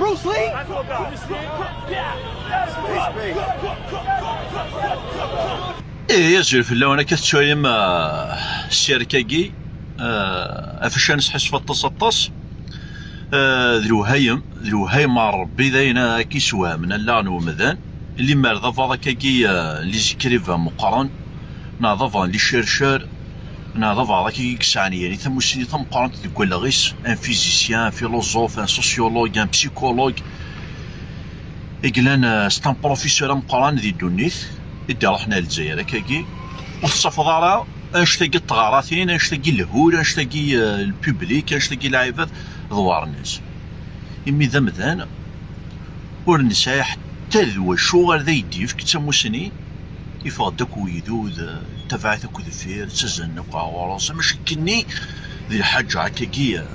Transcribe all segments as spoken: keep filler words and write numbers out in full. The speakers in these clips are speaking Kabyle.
Bruce Lee? Ihi azul fell-awen, akka tettwalim, ah, ssirk-agi, ah, ɣef acu nesḥissef aṭas aṭas. Ah, d lewhayem, d lewhayem n Ṛebbi, d ayen akka isewhamen allaɣ n umdan. Limer d abaḍ akkagi, ah, n les écrivains meqqren, neɣ d abaḍ n les chercheurs, neɣ d abaḍ akkagi i yesɛan yani tamussni tameqqrant deg wallaɣ-is, un physicien, un philosophe, un sociologue, un psychologue, i yellan, eh, c'est un professeur ameqqran di ddunit, i d-iruḥen ar Lezzayer akkagi. Ur tettafeḍ ara annect-agi n tɣaratin, annect-agi n lhul, annect-agi, eh, n public, annect-agi n lɛibad d warnez. Imi d amdan, ur nesɛi ḥetta d wacu ara d ay-d-yefk d tamussni. Iffeɣ-d akk wegdud, eh, tabaɛit akk deffir, ttazzalen akk ɣer ɣur-s, am acu akkenni d lḥaǧa akkagi, eh,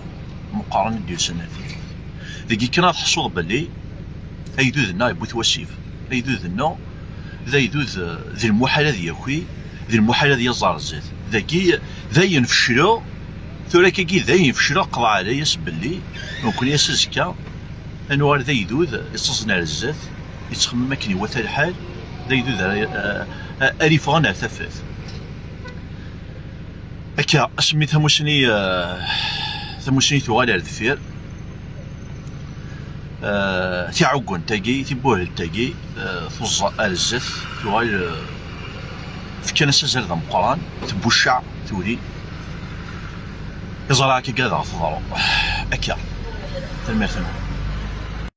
meqqren i d-yusan ar tmurt. Dagi kan ad tḥsuḍ belli agdud-nneɣ yewwi-t wasif. Agdud-nneɣ d agdud, eh, d lmuḥal ad yaki, d lmuḥal ad yaẓ ar zdat. Dagi, d ayen fecleɣ, tura akkagi d ayen fecleɣ, qeḍɛeɣ ala-yas belli nekkni ass azekka ad nuɣal d agdud yettaẓen ar zdat, yettxemmim akken iwata lḥal, d agdud ara, eh, ara yeffɣen ar tafat. Akka, asmi tamussni, eh, tamussni tuɣal ar deffir, eh, tiɛuggent-agi, tibuhelt-agi, eh, tuẓa ar zdat, tuɣal, eh, fkan-as azal d ameqqran, tebbucceɛ, tuli. Iẓra akka ad aɣ-teḍru. Akka. Tanemmirt-nwen.